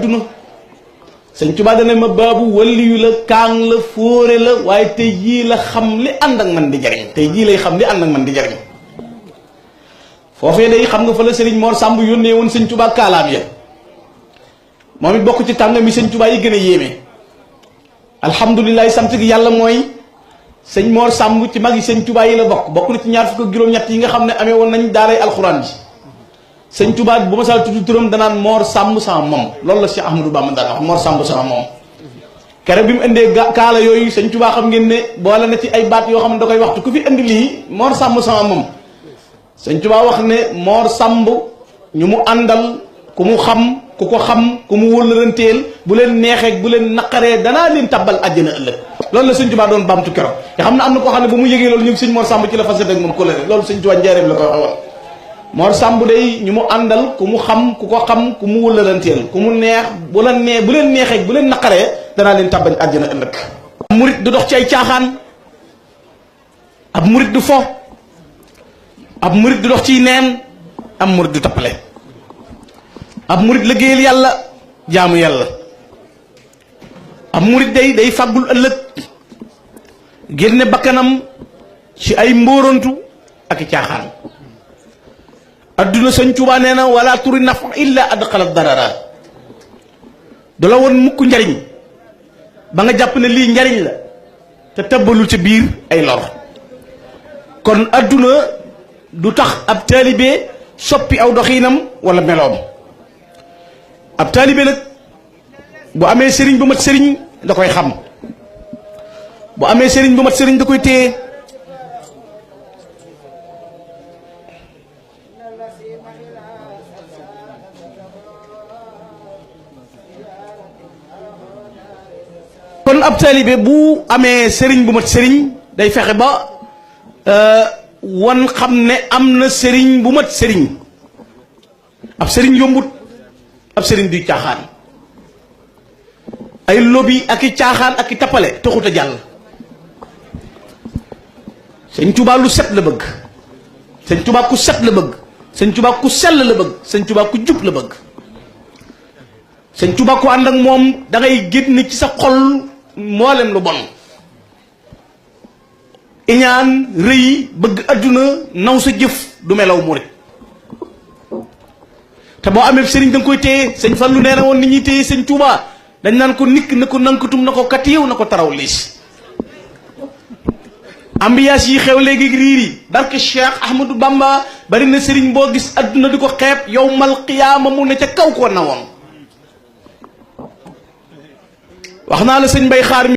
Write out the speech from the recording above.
adduna sëñ Tuubaa dana ma baabu waliyu la kaang la fóore la waaye tey jii la xam li ànd ak man di jariñ tey jii lay xam li ànd ak man di jariñ foofee day xam nga fa la Serigne Mor Samb yónnee woon sëñ Tuubaa kaalaam ya moom it bokk ci tàng mi sëñ Tuubaa yi gën a yéeme alhamdulilah sant gi yàlla mooy sëñ Mor Samb ci mag yi sëñ Tuubaa yi la bokk na ci ñaar fukk ak juróom-ñett yi nga xam ne amee woon nañ daaray alxuraan ji sëñ Tuubaa bu ma saa tudd turam danaan Mor Samb sama moom loolu la Cheikh Ahmadou Bamba daan wax Mor Samb sama moom keroog bi mu indee kaala yooyu sëñ Tuubaa xam ngeen ne boole na ci ay baat yoo xam ne da koy waxtu ku fi indi lii Mor Samb sama moom sëñ Tuubaa wax ne Mor Samb ñu mu àndal ku mu xam ku ko xam ku mu wëllëranteel bu leen neexee bu leen naqaree danaa leen tabbal àjjana ëllëg loolu la sëñ Tuubaa doon baamtu keroog te xam na am na koo xam ne ba mu yëgee loolu ñu ngi sëñ Mor Samb ci la fasate ak moom kóllëre loolu sëñ Tuubaa njaareem la koy waxee woon Mor Samb day ñu mu àndal ku mu xam ku ko xam ku mu wëllëranteel ku mu neex bu leen neexee bu leen naqaree danaa leen tabbal àjjana ëllëg murit du dox ci ay caaxaan ab murit du fo ab murit du dox ciy neen ab murit du tappale ab murit liggéeyal yàlla jaamu yàlla ab murit day fàggul ëllëg génne bakkanam ci ay mbóorantu ak i caaxaan adduna sëñ Tuubaa nee na wala turi nafa illa adxala darara du la woon mukk njariñ ba nga jàpp ne lii njariñ la te tëbbalul ci biir ay lor kon adduna du tax ab taalibe soppi aw doxiinam wala meloom ab taalibe nag bu amee sëriñ bu mat sëriñ da koy xam bu amee sëriñ bu mat sëriñ da koy téye kon ab taalibe bu amee sëriñ bu mat sëriñ day fexe ba wan xam ne am na sëriñ bu mat sëriñ ab sëriñ yombut ab sëriñ du caaxaan ay lobi ak i caaxaan ak i tappale taxut a jàll sëñ Tuubaa lu set la bëgg sëñ Tuubaa ku set la bëgg sëñ Tuubaa ku sell la bëgg sëñ Tuubaa ku jub la bëgg sëñ Tuubaa ku ànd ak moom da ngay génn ci sa xol mboolem lu bon iñaan rëy bëgg adduna naw sa jëf du melaw murit te boo amee sëriñ da nga koy téye sëñ Fallu nee na woon nit ñuy téye sëñ Tuubaa dañ naan ko nikk na ko nankatum na ko katiiw na ko taraw liis ambiance yi xew léegi riir yi barke Cheikh Ahmadou Bamba bari na sëriñ boo gis adduna di ko xeeb yowmal qiyaama mu ne ca kaw ko na woon wax naa la sëñ Mbay Xaar